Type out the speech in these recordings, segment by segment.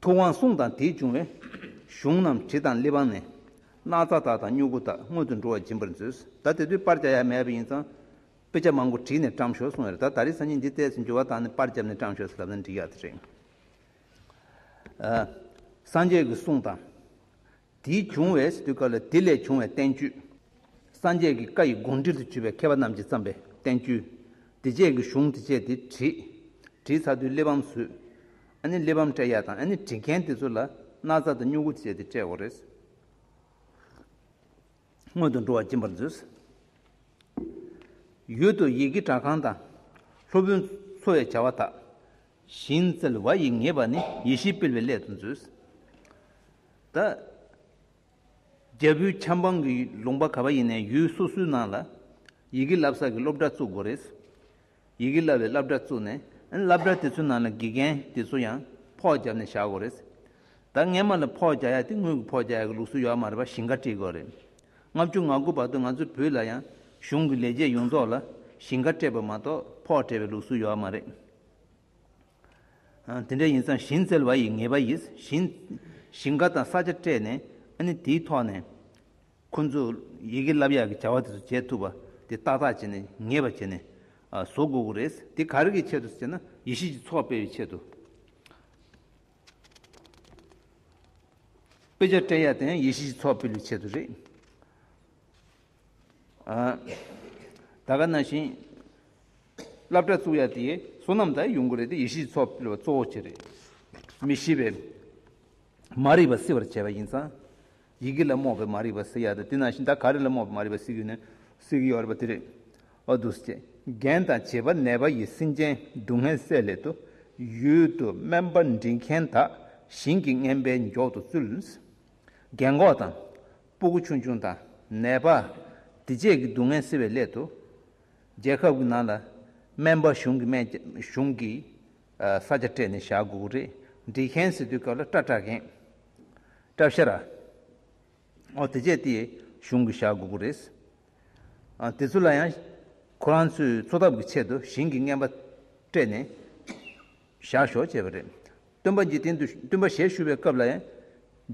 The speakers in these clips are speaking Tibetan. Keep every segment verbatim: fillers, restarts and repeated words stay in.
ཐུབ་དབང་གསུང་དང་དེས་བྱུང་བའི། གཞུང་རྣམས་དྲི་དང་གླེགས་བམ་ནས། སྣག་ཚ་དག་དང་སྨྱུ་གུ་དག། སྔོན་དུ་འགྲོ་བ་སྦྱིན་པར་མཛོད། ད་དེ་དུས་པར་རྒྱག་ཡ་མེད་པ་ཡིན་ཙང་། དཔེ་ཆ་མང་པོ་བྲིས་ནས་བཀྲམ་ཤོག་གསུངས་ཡོད་རེད། ད་ད་རེས་སང་ཉིན་འདི་ཏོག་ཙམ་འགྱུར་བ་བཏང་ནས་པར་བརྒྱབ་ནས་བཀྲམ་ཤོག་ཟེར་ལབ་ན་འགྲིག་ཡག་དེ་རེད། ཨ། སངས་རྒྱས་ཀྱི་གསུང་དང་། དེས་བྱུང་བའི་ཟེར་དུས་སྐབས་ལ་དེ་ལས་བྱུང་བའི་བསྟན་བཅོས། སངས་རྒྱས་ཀྱི་བཀའ་ཡི་དགོངས་འགྲེལ་དུ་གྱུར་པའི་མཁས་པ་རྣམས་ཀྱིས་བརྩམས་པའི་བསྟན་བཅོས། དེ་བཅས་ཀྱི་གཞུང་དེ་བཅས་དེ་བྲིས། བྲིས་ཚར་དུས་གླེགས་བམ་བཟོས། ཨ་ནི་གླེགས་བམ་སྤྲད་ཡ་དང་། ཨ་ནི་བྲི་མཁན་དེ་ཚོ་ལ་སྣག་ཚ་དང་སྨྱུ་གུ་དེ་བཅས་དེ་སྤྲད་དགོས་རེད། སྔོན་དུ་འགྲོ་བ་སྦྱིན་པར་མཛོད། ཡུལ་དུ་ཡི་གེ་གྲགས་ཁང་དང་། སློབ་དཔོན་འཚོ་བའི་བྱ་བ་དག། ཞིང་བཙལ་བ་ཡིས་ངེས་པ་ནི། ཡེ་ཤེས་སྤེལ་བའི་སླད་དུ་མཛོད། ད། རྒྱལ་པོའི་ཆབ་འབངས་ཀྱི་ལུང་པ་ག་པ་ཡིན་ནའི་ཡུལ་སོ་སོའི་ནང་ལ་ཡི་གེ་བསླབ་ས་གི་སློབ་གྲྭ་བཙུགས་དགོས་རེད། ཡི་གེ་བསླབ་པའི་སློབ་གྲྭ་བཙུགས་ནས། ཨ་ནི་སློབ་གྲྭ་དེ་ཚོའི་ནང་ལ་དགེ་རྒན་དེ་ཚོ་ཡང་ཕོགས་བརྒྱབ་ནས་བཞག་དགོས་རེད། ད་སྔས་མ་ལ་ཕོགས་རྒྱག་ཡ་དེ་དངུལ་གྱི་ཕོགས་རྒྱག་ཡ་གི་ལུགས་སྲོལ་ཡོད་མ་རེད་པ། ཞིང་ཁ་སྤྲད་དགོས་རེད། ལྔ་བཅུ་ང་དགུ་བར་དུ་ང་ཚོའི་བོད་ལ་ཡང་གཞུང་གི་ལས་བྱེད་ཡོངས་རྫོགས་ལ་ཞིང་ཁ་སྤྲད་པ་མ་གཏོགས་ཕོགས་སྤྲད་པའི་ལུགས་སྲོལ་ཡོད་མ་རེད། ཨ། དེ་འདྲ་ཡིན་ཙང་ཞིང་བཙལ་བ་ཡིས་ངེས་པ་ཡིས། ཞིང་། ཞིང་ཁ་དང་ས་ཆ་སྤྲད་ནས། ཨ་ནི་དེའི་ཐོག་ནས་ཁོ་ཚོས་ཡི་གེ་བསླབ་ཡག་གི་བྱ་བ་དེ་ཚོ་བྱེད་ཐུབ་པ་དེ་ཏག་ཏག་བྱས་ནས་ངེས་པ་བྱས་ནས། ཨ། བཟོ་དགོས་ཀྱི་རེད། དེ་ག་རེ་གི་ཆེད་དུ་ཟེར་ན། ཡེ་ཤེས་ཀྱི་ཚོགས་སྤེལ་བའི་ཆེད་དུ། དཔེ་ཆ་སྤྲད་ཡག་དེ་ཡང་ཡེ་ཤེས་ཀྱི་ཚོགས་སྤེལ་བའི་ཆེད་དུ་རེད། ཨ། ད་ག་ནང་བཞིན་སློབ་གྲྭ་བཙུགས་ཡ་དེ་བསོད་ནམས་དང་ཡོང་གི་རེད་དེ། ཡེ་ཤེས་ཀྱི་ཚོགས་སྤེལ་བ་གཙོ་བོ་ཅིག་རེད། མི་ཤེས་པའི་མ་རིག་པ་སེལ་བར་བྱེད་པ་ཡིན་ཙང་། ཡི་གེ་ལ་རྨོངས་པའི་མ་རིག་པ་སེལ་ཡ་དང་། དེ་ནང་བཞིན་ད་ག་རེ་ལ་རྨོངས་པའི་མ་རིག་པ་སེལ་གྱི་ཡོད་ན། སེལ་གྱི་ཡོད་རེད་པ། དེ་རེད། ཨོ་འདུག་སེ། རྒན་དང་བྱེས་པ་ནད་པ་ཡི། སེམས་ཅན་སྡུག་བསྔལ་སེལ་སླད་དུ། ཡུལ་དུ་སྨན་པ་འབྲི་མཁན་དག། ཞིང་གི་རྔན་པས་མགྱོགས་སུ་བཙུལ། རྒན་གོག་དང་། སྤུ་གུ་ཆུང་ཆུང་དང་། ནད་པ། དེ་བཅས་ཀྱི་སྡུག་བསྔལ་སེལ་བའི་སླད་དུ། རྒྱལ་ཁབ་ཀྱི་ནང་ལ་སྨན་པ་གཞུང་གི་སྨན། གཞུང་གི། ཨ། ས་ཆ་སྤྲད་ནས་བཞག་དགོས་ཀྱི་རེད། འབྲི་མཁན་ཟེར་དུས་སྐབས་ལ་སྐྲ་བྲེག་མཁན། སྐྲ་བཞར། ཨོ་དེ་བཅས་དེ་གཞུང་གིས་བཞག་དགོས་ཀྱི་རེད། ཨ། དེ་ཚོ་ལ་ཡང་ཁོ་རང་ཚོའི་འཚོ་ཐབས་ཀྱི་ཆེད་དུ་ཞིང་གི་རྔན་པ་སྤྲད་ནས་བཞག་ཤོག་ཅེས་པ་རེད། སྟོན་པ་འཇིག་རྟེན་དུ། སྟོན་པ་ཞལ་བཞུགས་པའི་སྐབས་ལ་ཡང་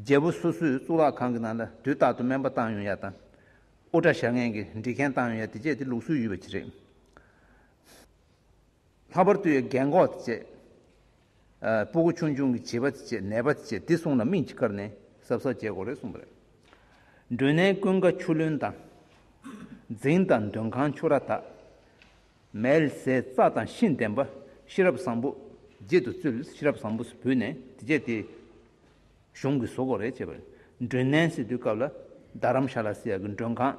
རྒྱལ་པོ་སོ་སོའི་གཙུག་ལག་ཁང་གི་ནང་ལ་དུས་རྟག་ཏུ་སྨན་པ་བཏང་ཡོང་ཡ་དང་། དབུ་སྐྲ་བཞར་མཁན་གྱི་འབྲི་མཁན་བཏང་ཡོང་ཡ་དེ་བཅས་དེ་ལུགས་སྲོལ་ཡོད་པ་ཅིག་རེད། ལྷག་པར་དུ་ཡང་རྒན་གོག་དེ་བཅས། ཨ། སྤུ་གུ་ཆུང་ཆུང་གི་བྱིས་པ་དེ་བཅས། ནད་པ་དེ་བཅས་དེ་གསུམ་ལ་སྨན་གྱིས་བཀར་ནས་གཟབ་གཟབ་བྱེད་དགོས་རེད་གསུངས་པ་རེད། མགྲོན་གནས་ཀུན་དགའ་ཆུ་ལོན་དང་། རྫིང་དང་མགྲོན་ཁང་ཆུ་ར་དག། མེལ་ཟས་རྩྭ་དང་ཤིང་ལྡན་པ། ཤེས་རབ་བཟང་པོ་བརྗིད་དུ་སྩོལ། ཤེས་རབ་བཟང་པོ་ཞེས་བོས་ནས་དེ་བཅས་དེ་གཞུང་གིས་བཟོ་དགོས་རེད་ཅེས་པ་རེད། མགྲོན་གནས་ཟེར་དུས་སྐབས་ལ་རྡ་རམ་ཤ་ལ་ཟེར་ཡག་གི་མགྲོན་ཁང་།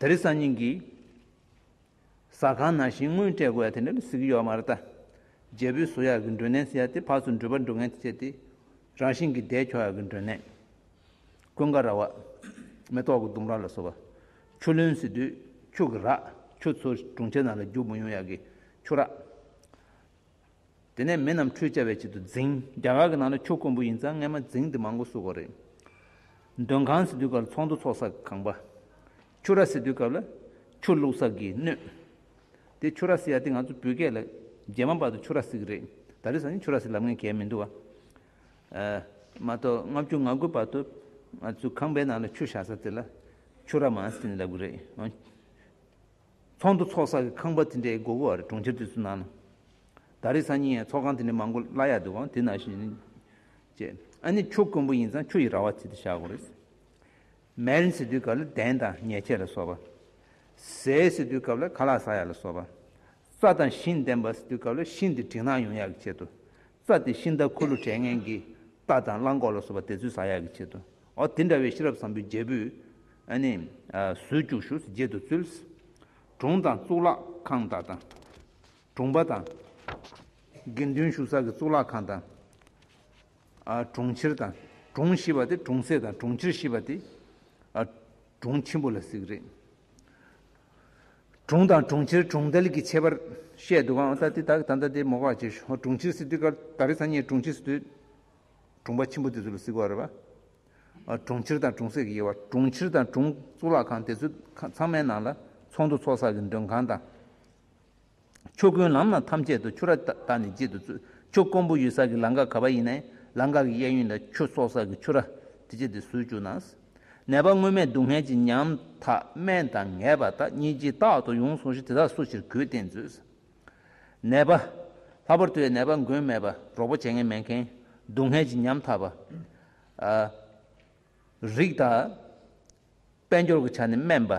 དེ་རིང་སང་ཉིན་གྱི་ཟ་ཁང་ནང་བཞིན་དངུལ་སྤྲད་དགོས་ཡ་དེ་འདྲ་ཟེར་གྱི་ཡོད་མ་རེད་ད། རྒྱལ་པོས་བཟོ་ཡག་གི་མགྲོན་གནས་ཟེར་ཡ་དེ་ཕར་ཚུར་འགྲུལ་པ་འགྲོ་མཁན་དེ་བྱས་ཏེ་རང་བཞིན་གྱིས་བསྡད་ཆོག་ཡག་གི་མགྲོན་གནས། ཀུན་དགའ་ར་བ། མེ་ཏོག་གི་ལྡུམ་ར་ལ་སོགས་པ། ཆུ་ལོན་ཟེར་དུས་ཆུ་གི་ར། ཆུ་ཚུར་གྲོང་ཁྱེར་ནང་ལ་རྒྱུག་མི་ཡོང་ཡག་གི་ཆུ་ར། དེ་ནས་མི་རྣམས་ཁྲུས་བྱ་བའི་ཆེད་དུ་རྫིང་། རྒྱ་གར་གྱི་ནང་ལ་ཆུ་དཀོན་པོ་ཡིན་ཙང་སྔས་མ་རྫིང་དེ་མང་པོ་བསུ་དགོས་རེད། མགྲོན་ཁང་ཟེར་དུས་སྐབས་ལ་ཚོགས་འདུ་ཚོགས་ས་གི་ཁང་པ། ཆུ་ར་ཟེར་དུས་སྐབས་ལ་ཆུ་བླུགས་ས་གི་སྣོད། དེ་ཆུ་ར་ཟེར་ཡ་དེ་ང་ཚོ་བོད་སྐད་ལ་རྗེས་མ་བར་དུ་ཆུ་ར་ཟེར་གི་རེད། ད་རེས་སང་ཉིན་ཆུ་ར་ཟེར་ལབ་མཁན་གང་ཡང་མི་འདུག་བ། ཨ། མ་གཏོགས་ལྔ་བཅུ་ང་དགུ་བར་དུ་ང་ཚོའི་ཁང་པའི་ནང་ལ་ཆུ་བཞག་ས་དེ་ལ་ཆུ་ར་མ་ཟེར་ནས་ལབ་གི་རེད། ཚོགས་འདུ་ཚོགས་ས་གི་ཁང་པ་དེ་འདྲའི་དགོས་ཀྱི་རེད། གྲོང་ཁྱེར་དེ་ཚོའི་ནང་ལ། ད་རེས་སང་ཉིན་ཚོགས་ཁང་དེ་འདྲ་མང་པོ་གླ་ཡག་འདུག་ག་དེ་ནང་བཞིན་བྱས། ཨ་ནི་ཆུ་དཀོན་པོ་ཡིན་ཙང་ཆུ་ཡི་ར་བ་བྱས་ཏེ་བཞག་དགོས་རེད། མེལ་ཟེར་དུས་སྐབས་ལ་གདན་དང་ཉལ་ཆས་ལ་སོགས་པ། ཟས་ཟེར་དུས་སྐབས་ལ་ཁ་ལག་ཟ་ཡག་ལ་སོགས་པ། རྩྭ་དང་ཤིང་ལྡན་པ་ཟེར་དུས་སྐབས་ལ་ཤིང་དེ་འགྲིག་སྣང་ཡོང་ཡག་གི་ཆེད་དུ། རྩྭ་དེ་ཤིང་རྟ་འཁོར་ལོ་བྲེག་མཁན་གྱི་རྟ་དང་གླང་གོག་ལ་སོགས་པ་དེ་ཚོས་ཟ་ཡག་གི་ཆེད་དུ། འོ་དེ་འདྲ་བའི་ཤེས་རབ་བཟང་པོའི་རྒྱལ་པོས་ཨ་ནི་ཨ་བཟོས་བཅུག་ཤོག་ཟེར། བརྗེད་དུ་བཙུལ། གྲོང་དང་གཙུག་ལག་ཁང་དག་དང་། གྲོང་པ་དང་། དགེ་འདུན་བཞུགས་ས་ཀྱི་གཙུག་ལག་ཁང་དང་། ཨ་གྲོང་ཁྱེར་དང་། གྲོང་ཞེས་པ་དེ་གྲོང་གསེབ་དང་། གྲོང་ཁྱེར་ཞེས་པ་དེ་ཨ་གྲོང་ཆེན་པོ་ལ་ཟེར་གྱི་རེད། གྲོང་དང་གྲོང་ཁྱེར་གྲོང་རྡལ་གྱི་ཁྱད་པར་བཤད་འདུག་ག་ད་དེ་ད་ད་ལྟ་དེ་མོ་ག་བྱེད་ཤོག་གྲོང་ཁྱེར་ཟེར་དུས་ཀ་ད་རེས་སང་ཉིན་གྲོང་ཁྱེར་ཟེར་དུས་གྲོང་པ་ཆེན་པོ་དེ་ཚོ་ལ་ཟེར་གྱི་ཡོད་རེད་པ། ཨ་གྲོང་ཁྱེར་དང་གྲོང་གསེབ་ཀྱི་དབྱེ་བ། གྲོང་ཁྱེར་དང་གྲོང་གཙུག་ལག་ཁང་དེ་ཚོ་ཚང་མའི་ནང་ལ་ཚོགས་འདུ་ཚོགས་ས་ཀྱི་མགྲོན་ཁང་དང་། ཆུ་དཀོན་ལམ་རྣམས་ཐམས་ཅད་དུ། ཆུ་ར་དག་ནི་བརྗེད་དུ་བཙུལ། ཆུ་དཀོན་པོ་ཡོད་ས་གི་ལམ་ཁ་ག་པར་ཡིན་ནའི་ལམ་ཁ་གི་གཡས་གཡོན་ལ་ཆུ་གསོག་ས་གི་ཆུ་ར་དེ་ཅི་དེ་བཟོས་བཅུག་ན། ནད་པ་སྔོན་མས་སྡུག་བསྔལ་གྱི་ཉམ་ཐག་སྨན་དང་ངལ་བ་དག་སྙིང་རྗེ་རྟག་ཏུ་ཡོངས་སོང་ཞིང་དེ་དག་སུ་ཕྱིར་གོས་བསྟན་མཛོད། ནད་པ། ལྷག་པར་དུ་ནད་པ་མགོན་མེད་པ་རོགས་པ་བྱེད་མཁན་མེད་མཁན། སྡུག་བསྔལ་གྱི་ཉམ་ཐག་པ། ཨ། རིགས་དང་། དཔལ་འབྱོར་གྱི་ཆ་ནས་དམན་པ།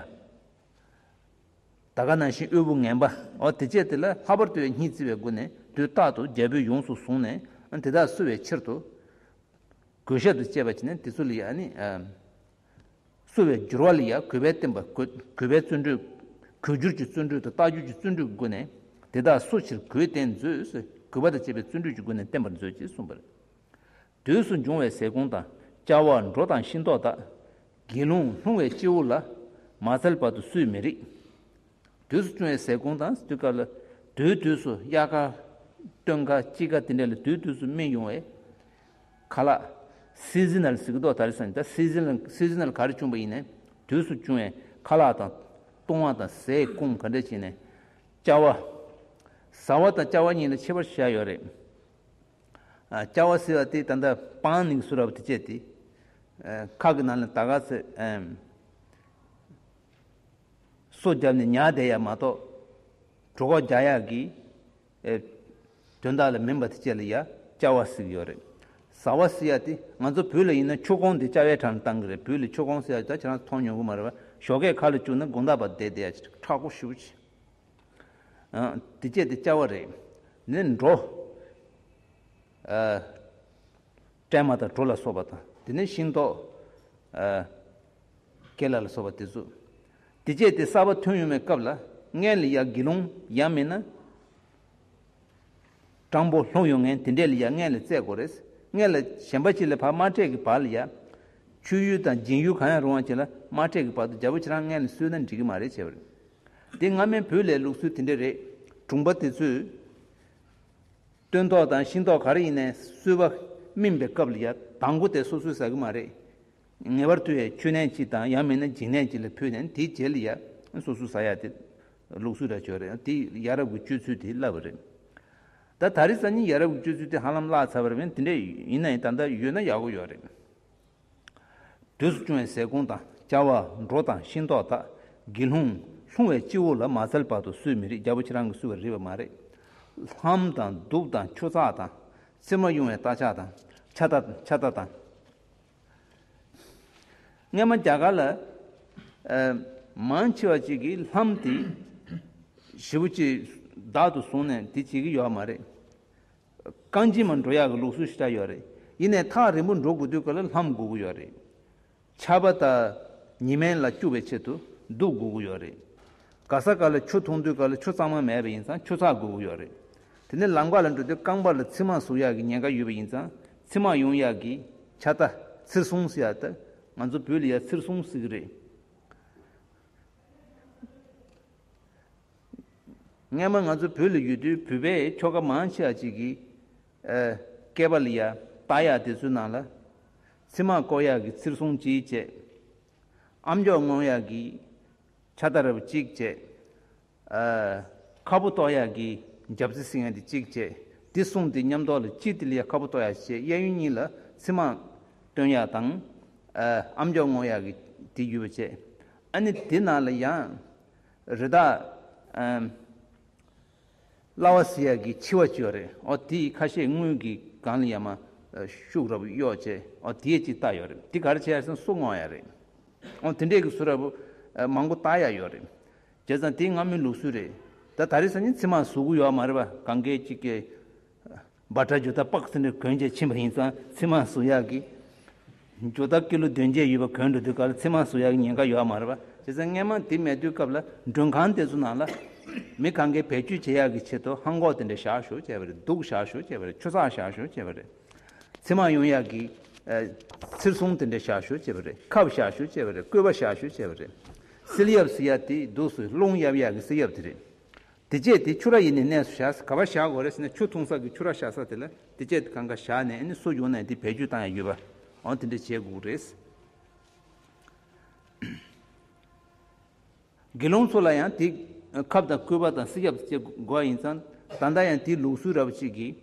ད་ག་ནང་བཞིན་དབུལ་པོ་ངན་པ། འོ་དེ་བཅས་དེ་ལ་ལྷག་པར་དུ་སྙིང་བརྩེ་བའི་སྒོ་ནས་དུས་རྟག་ཏུ་རྒྱལ་པོས་ཡོངས་སུ་བཟུང་ནས་དེ་དག་གསོ་བའི་ཕྱིར་དུ། གུས་ཞབས་དང་བཅས་པ་བྱས་ནས་དེ་ཚོ་ལ་ཡང་ནི། གསོ་བའི་སྦྱོར་བ་ལ་ཡང་གུས་པས་བསྟེན་པ་གུས་གུས་པའི་བརྩོན་འགྲུས། གུས་སྦྱོར་གྱི་བརྩོན་འགྲུས་དང་རྟག་སྦྱོར་གྱི་བརྩོན་འགྲུས་ཀྱི་སྒོ་ནས་དེ་དག་སུ་ཕྱིར་གོས་བསྟན་མཛོད། གུས་པ་དང་བཅས་པའི་བརྩོན་འགྲུས་ཀྱི་སྒོ་ནས་བསྟེན་པར་མཛོད་ཅེས་གསུངས་པ་རེད། དུས་སུ་འབྱུང་བའི་ཟས་སྐོམ་དང་བཅའ་བ་འགྲོ་དང་ཤིང་ཏོག་དག་དགེ་སློང་ལྷུང་བའི་སྤྱི་བོ་ལ་མ་བཙལ་བར་དུ་སུས་མི་རིག་དུས་སུ་འབྱུང་བའི་ཟས་སྐོམ་དང་དུས་སྐབས་ལ་དུས་དུས་སུ་དབྱར་ཁ། སྟོན་ཁ། དཔྱིད་ཁ་དེ་འདྲ་ལ་དུས་དུས་སུ་སྨིན་ཡོང་བའི་ཁ་ལག་སི་ཛི་ནལ་ཟེར་གི་འདུག་ད་རེས་སང་ཉིན་ད་སི་ཛི་ནལ་སི་ཛི་ནལ་ག་རེ་བྱུང་བ་ཡིན་ནའི་དུས་སུ་བྱུང་བའི་ཁ་ལག་དང་བཏུང་བ་དང་ཟས་སྐོམ་ག་འདྲ་བྱས་ནས་བཅའ་བ། བཟའ་བ་དང་བཅའ་བ་གཉིས་ལ་ཁྱད་པར་བཞག་ཡོད་རེད། ཨ། བཅའ་བ་ཟེར་བ་དེ་ད་ལྟ་སྤང་ནི་གི་སུ་ར་བ་དེ་བཅས་ཏེ། ཨ། ཁ་གི་ནང་ལ་ད་ག་ཚོད། ཨམ། སོ་བརྒྱབ་ནས་ཉལ་བསྡད་ཡ་མ་གཏོགས། གྲོད་ཁོག་རྒྱག་ཡག་གི། ཨེ། དོན་དག་ལ་མིན་པ་དེ་བཅས་ལ་ཡ་བཅའ་བ་ཟེར་གི་ཡོད་རེད། བཟའ་བ་ཟེར་ཡ་དེ་ང་ཚོ་བོད་ལ་ཡིན་ན་ཆུ་ཁོང་དེ་བཅའ་བའི་གྲངས་ལ་བཏང་གི་རེད། བོད་ལ་ཆུ་ཁོང་ཟེར་ཡ་ད་ཁྱེད་རང་ཚོ་མཐོང་མྱོང་གི་མ་རེད་པ། ཞོགས་ཀས་ཁ་ལ་བཅུག་ན་དགོང་དག་བར་བསྡད་བསྡད་ཡ་ཅིག་མཁྲེགས་པོ་ཞེ་པོ་ཅིག་ཨ། དེ་བཅས་དེ་བཅའ་བ་རེད། ནི་འགྲོ། ཨ། སྲན་མ་དང་གྲོ་ལ་སོགས་པ་དང་དེ་ནས་ཤིང་ཏོག་ཨ། ཀེ་ལ་ལ་སོགས་པ་དེ་ཚོ། དེ་བཅས་དེ་གསར་པ་ཐོན་ཡོང་བའི་སྐབས་ལ་སྔོན་ལ་ཡ་དགེ་སློང་ཡང་མིན་ན། སྤྲང་པོ་ལྷུང་ཡོང་མཁན་དེ་འདྲས་ལ་ཡ་སྔོན་ལ་བཙལ་དགོས་རེད། སྔོན་ལ་གཞན་པ་ཅིག་ལ་ཕར་མ་སྤྲད་ཀྱི་བར་ལ་ཡ། མཆོད་ཡུལ་དང་སྦྱིན་ཡུལ་གང་ཡང་རུང་བ་ཅིག་ལ་མ་སྤྲད་ཀྱི་བར་དུ་རྒྱལ་པོ་ཁྱེད་རང་སྔོན་ལ་གསོས་ན་འགྲིག་གི་མ་རེད་བྱས་པ་རེད། དེ་སྔ་མའི་བོད་ལའི་ལུགས་སྲོལ་དེ་འདྲས་རེད། གྲོང་པ་དེ་ཚོས། སྟོན་ཐོག་དང་ཤིང་ཐོག་ག་རེ་ཡིན་ནའི་གསོལ་བ་སྨིན་པའི་སྐབས་ལ་ཡ་དང་པོ་དེ་སོ་སོས་ཟ་གི་མ་རེད། ངེས་པར་དུ་ཡ་མཆོད་གནས་གཅིག་དང་ཡང་མིན་ན་སྦྱིན་གནས་གཅིག་ལ་ཕུལ་ནས་དེའི་རྗེས་ལ་ཡ་སོ་སོས་ཟ་ཡ་དེ་ལུགས་སྲོལ་ར་ཆོག་རེད། དེ་ཡ་རབས་ཀྱི་སྤྱོད་ཚུལ་དེ་བསླབ་པ་རེད། ད་ད་རེས་སང་ཉིན་ཡ་རབས་ཀྱི་སྤྱོད་ཚུལ་དེ་ཧ་ལམ་བརླག་ཚར་བ་རེད། དེ་འདྲ་ཡིན་ན་ཡང་ད་ལྟ་ཡོད་ན་ཡག་པོ་ཡོད་རེད། དུས་སུ་བྱུང་བའི་ཟས་སྐོམ་དང་བཅའ་བ་འགྲོ་དང་ཤིང་ཏོག་དག་དགེ་སློང་ལྷུང་བའི་སྤྱི་བོ་ལ་མ་བཙལ་བར་དུ་གསོས་མི་རིགས། རྒྱལ་པོ་ཁྱེད་རང་གིས་གསོས་པར་རིགས་པ་མ་རེད། ལྷམ་དང་གདུགས་དང་ཆུ་ཚགས་དང་མཆིལ་མ་དབྱུང་བའི་རྟ་ལྕག་དང་ཆ་རྟ་ཆ་རྟ་དང་། སྔོན་མ་རྒྱ་གར་ལ་ཨ་མང་ཆེ་བ་ཅིག་གིས་ལྷམ་དེ་ཞེ་པོ་ཅིག་བདག་ཏུ་བཟུང་ནས་དེ་བྱེད་ཀྱི་ཡོད་མ་རེད། རྐང་རྗེན་མར་འགྲོ་ཡག་གི་ལུགས་སྲོལ་ཞིག་ཆགས་ཡོད་རེད། ཡིན་ནའི་ཐག་རིང་པོ་འགྲོ་དགོས་དུས་སྐབས་ལ་ལྷམ་དགོས་ཀྱི་ཡོད་རེད། ཆར་པ་དང་ཉི་མ་ལ་སྐྱུག་པའི་ཆེད་དུ་གདུགས་དགོས་ཀྱི་ཡོད་རེད། ག་ས་ག་ལ་ཆུ་འཐུང་དུས་སྐབས་ལ་ཆུ་གཙང་མ་མེད་པ་ཡིན་ཙང་ཆུ་ཚགས་དགོས་ཀྱི་ཡོད་རེད། དེ་ནས་ལམ་ཁ་ལ་འགྲོ་དུས་རྐང་པ་ལ་མཆིལ་མ་ཟུག་ཡག་གི་ཉེན་ཁ་ཡོད་པ་ཡིན་ཙང་མཆིལ་མ་དབྱུང་ཡག་གི་ཆ་རྟ་ཚིར་སྲུང་ཟེར་ཡག་ད་ང་ཚོ་བོད་ལ་ཡ་ཚིར་སྲུང་ཟེར་གི་རེད། སྔོན་མ་ང་ཚོ་བོད་ལ་ཡོད་དུས་བོད་པའི་ཁྱོ་ག་མང་ཆེ་བ་ཅིག་གིས་ཨ་སྐེད་པ་ལ་ཡ་བཏགས་ཡག་དེ་ཚོའི་ནང་ལ་མཆིལ་མ་བཀོག་ཡག་གི་ཚིར་སྲུང་གཅིག་བྱས། ཨམ་ཅོག་རྔོག་ཡག་གི་ཆ་རྟ་རབ་གཅིག་བྱས། ཨ་ཁ་ཕོ་གཏོག་ཡག་གི་རྒྱབ་རྩི་ཟེར་ཡག་དེ་གཅིག་བྱས། དེ་གསུམ་དེ་མཉམ་དུ་ལ་གཅིག་དེ་ལ་ཡ་ཁ་ཕོ་གཏོག་ཡག་བྱས། གཡས་གཡོན་གཉིས་ལ་མཆིལ་མ་བཏོན་ཡག་དང་། ཨ་ཨམ་ཅོག་རྔོག་ཡག་གི་དེ་ཡོད་པ་བྱས། ཨ་ནི་དེ་ནང་ལ་ཡང་། རི་དྭགས། ཨམ། གླ་བ་ཟེར་ཡག་གི་འཆི་བ་ཅིག་ཡོད་རེད། ཨོ་དེའི་ཁ་ཤས་དངུལ་གྱི་སྒང་ལ་ཡ་མ་ཤུགས་རབ་གཡོགས་བྱས། ཨོ་དེའི་ཅིག་བཏགས་ཡོད་རེད། དེ་ག་རེ་བྱས་ཟེར་ན་སོ་རྔོག་ཡག་རེད། ཨོ་དེ་འདྲས་ཀྱི་སོ་རབ་མང་པོ་བཏགས་ཡག་ཡོད་རེད། བྱས་ཙང་དེ་སྔ་མོའི་ལུགས་སྲོལ་རེད། ད་ད་རེས་སང་ཉིན་མཆིལ་མ་ཟུག་གི་ཡོད་མ་རེད་པ། གང་གས་ཅིག་གིས། འབའ་སྒྲ་འཇུ་ད་པགས་ཟེར་ནས་གོན་བྱས་ཕྱིན་པ་ཡིན་ཙང་མཆིལ་མ་ཟུག་ཡག་གི། འཇུ་ད་ཀི་ལོ་བདུན་བརྒྱད་ཡོད་པ་གོན་འགྲོ་དུས་སྐབས་ལ་མཆིལ་མ་ཟུག་ཡག་གི་ཉེན་ཁ་ཡོད་མ་རེད་པ། བྱས་ཙང་སྔོན་མ་དེ་མེད་དུས་སྐབས་ལ་མགྲོན་ཁང་དེ་ཚོ་ནང་ལ་མི་གང་གས་བེད་སྤྱོད་བྱེད་ཡག་གི་ཆེད་དུ་ཧང་གོག་དེ་འདྲ་བཞག་ཞོག་བྱས་པ་རེད། གདུགས་བཞག་ཞོག་བྱས་པ་རེད། ཆུ་ཚགས་བཞག་ཞོག་བྱས་པ་རེད། མཆིལ་མ་དབྱུང་ཡག་གི་ཨ་ཚིར་སྲུང་དེ་འདྲ་བཞག་ཞོག་བྱས་པ་རེད། ཁབ་བཞག་ཞོག་བྱས་པ་རེད། སྐུད་པ་བཞག་ཞོག་བྱས་པ་རེད། བསིལ་གཡབ་ཟེར་ཡག་དེ་འདུག་སེ་རླུང་གཡབ་ཡག་གི་བསིལ་གཡབ་དེ་རེད། དེ་རྗེས་དེ་ཆུ་ར་ཡིན་ནའི་གནས་སུ་བཞག། ག་པར་བཞག་དགོས་རེད་ཟེར་ན་ཆུ་འཐུང་ས་གི་ཆུ་ར་བཞག་ས་དེ་ལ་དེ་རྗེས་དེ་གང་ག་བཞག་ནས་ཨ་ནི་སོ་ཡོང་ནས་དེ་བེད་སྤྱོད་བཏང་ཡག་ཡོད་པ། འོ་དེ་འདྲ་བྱེད་དགོས་རེད། དགེ་སློང་ཚོ་ལ་ཡང་དེ་ཁབ་དང་སྐུད་པ་དང་བསིལ་གཡབ་བྱེད་དགོས་པ་ཡིན་ཙང་ད་ལྟ་ཡང་དེའི་ལུགས་སྲོལ་ར་བ་ཅིག་གིས།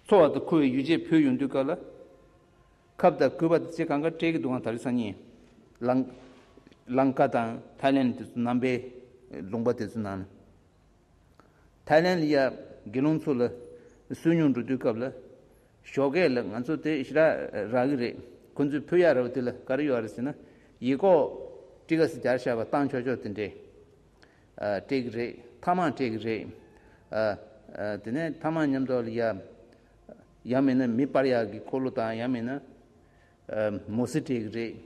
འཚོ་བ་དང་འཁོར་བའི་ཡོ་བྱད་ཕུལ་ཡོང་དུས་སྐབས་ལ། ཁབ་དང་སྐུད་པ་དེ་ཚོ་གང་ག་སྤྲད་ཀྱི་འདུག་ག་ད་རེས་སང་ཉིན། ལང་། ལང་ཀ་དང་ཐའི་ལེན་དེ་ཚོ་ནང་པའི་ལུང་པ་དེ་ཚོ་ནང་ལ། ཐའི་ལེན་ལ་ཡ་དགེ་སློང་ཚོ་ལ་བསོད་སྙོམས་འགྲོ་དུས་སྐབས་ལ། ཞོགས་ཀས་ལ་ང་ཚོ་དེ་ཞེ་དྲག་རག་གི་རེད། ཁོ་ཚོས་ཕུལ་ཡག་ར་བ་དེ་ལ་ག་རེ་ཡོད་རེད་ཟེར་ན། ཡི་གོག་ཊི་ག་སི་སྦྱར་བཞག་པ་བཏང་ཆོག་ཆོག་དེ་འདྲས། ཨ། སྤྲད་ཀྱི་རེད། ཐ་མག་སྤྲད་ཀྱི་རེད། ཨ། ཨ། དེ་ནས་ཐ་མག་མཉམ་དུ་ལ་ཡ། ཡང་མིན་ན་མེ་སྤར་ཡག་གི་འཁོར་ལོ་དང་ཡང་མིན་ན། ཨ། མོ་སི་སྤྲད་ཀྱི་རེད།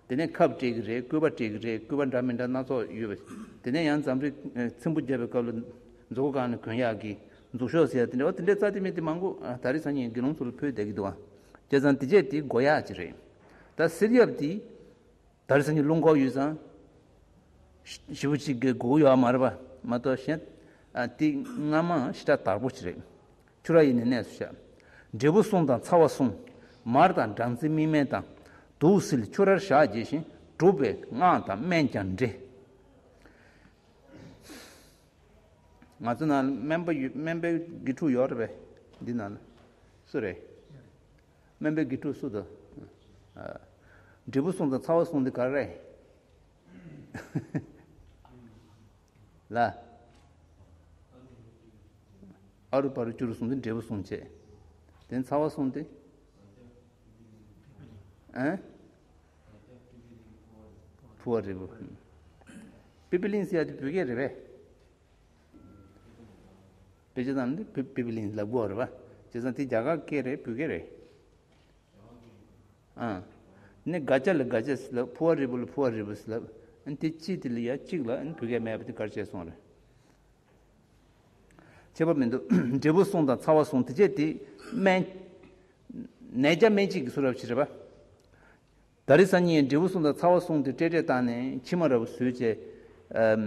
དེ་ནས་ཁབ་སྤྲད་ཀྱི་རེད། སྐུད་པ་སྤྲད་ཀྱི་རེད། སྐུད་པ་འདྲ་མི་འདྲ་སྣ་ཚོགས་ཡོད་པ། དེ་ནས་ཡང་འཛམ་རིག་ཚིམ་པོ་བརྒྱབ་པའི་སྐབས་ལ་མཛུབ་གུ་སྒང་ནས་གོན་ཡག་གི་མཛུབ་ཤོག་ཟེར་ཡག་དེ་འདྲ་བ་དེ་འདྲའི་རྩ་དེ་མེད་དེ་མང་པོ། ཨ། ད་རེས་སང་ཉིན་དགེ་སློང་ཚོ་ལ་ཕུལ་བསྡད་ཀྱི་འདུག་ཨ། བྱས་ཙང་དེ་བྱས་དེ་དགོས་ཡག་ཅིག་རེད། ད་གསེར་ཡབ་དེ། ད་རེས་སང་ཉིན་རླུང་ཁོག་ཡོད་ཙང་། ཞི་བོ་གཅིག་གི་སྒོ་ཡོད་མ་རེད་པ། མ་གཏོགས་གཞན། ཨ། དེ་སྔ་མ་ཞེ་དྲག་དར་པོ་ཅིག་རེད། ཁྱོད་ར་ཡིན་ནས་གནས་སུ་བྱ། འབྲས་བུ་གསུམ་དང་ཚ་བ་གསུམ། མར་དང་སྦྲང་རྩི་མིག་སྨན་དང་། དུག་སེལ་ཁྱོད་རར་བཞག་བྱས་ཤིང་། གྲུབ་པའི་སྔགས་དང་སྨན་ཀྱང་འབྲི། ང་ཚོ་ནང་སྨན་པ་ཡོད། སྨན་པའི་དགེ་ཕྲུག་ཡོད་རེད་པས། འདི་ནང་ལ་སུ་རེད། སྨན་པའི་དགེ་ཕྲུག་སུ་འདུག་ཨ། འབྲས་བུ་གསུམ་དང་ཚ་བ་གསུམ་དེ་ག་རེ་རེད། ལ། ཨ་རུ་པ་རུ་ཅུ་རུ་གསུམ་དེ་འབྲས་བུ་གསུམ་བྱས། དེ་ཚ་བ་གསུམ་དེ། ཨ། ཕུ་བ་རི་བོ། པི་པི་ལིང་ཟེར་ཡ་དེ་བོད་སྐད་རེད་པས། དཔེ་ཆ་ཙམ་འདི་པི་པི་པི་ལིང་ལབ་དགོས་རེད་པ། བྱས་ཙང་དེ་རྒྱ་གར་སྐད་རེད། བོད་སྐད་རེད། ཨ། ནི་ག་ཅ་ལ་ག་ཅ་ཟེར་ལབ། ཕུ་བ་རི་བོ་ལ་ཕུ་བ་རི་བོ་ཟེར་ལབ། ཨ་ནི་དེ་གཅིག་དེ་ལ་ཡ་གཅིག་ལ་ཨ་ནི་བོད་སྐད་མེད་པ་དེ་ག་རེ་བྱས་སོང་རེད། ཁྱད་པར་མི་འདུག་འབྲས་བུ་གསུམ་དང་ཚ་བ་གསུམ་དེ་བྱས་དེ་སྨན། ནད་བརྒྱ་སྨན་གཅིག་གི་བཟོ་འདྲ་ཅིག་རེད་པ། ད་རེས་སང་ཉིན་འབྲས་བུ་གསུམ་དང་ཚ་བ་གསུམ་དེ་སྤྲད་སྤྲད་བཏང་ནས་མཆིལ་མ་འདྲ་བོ་བཟོས་བྱས། ཨམ།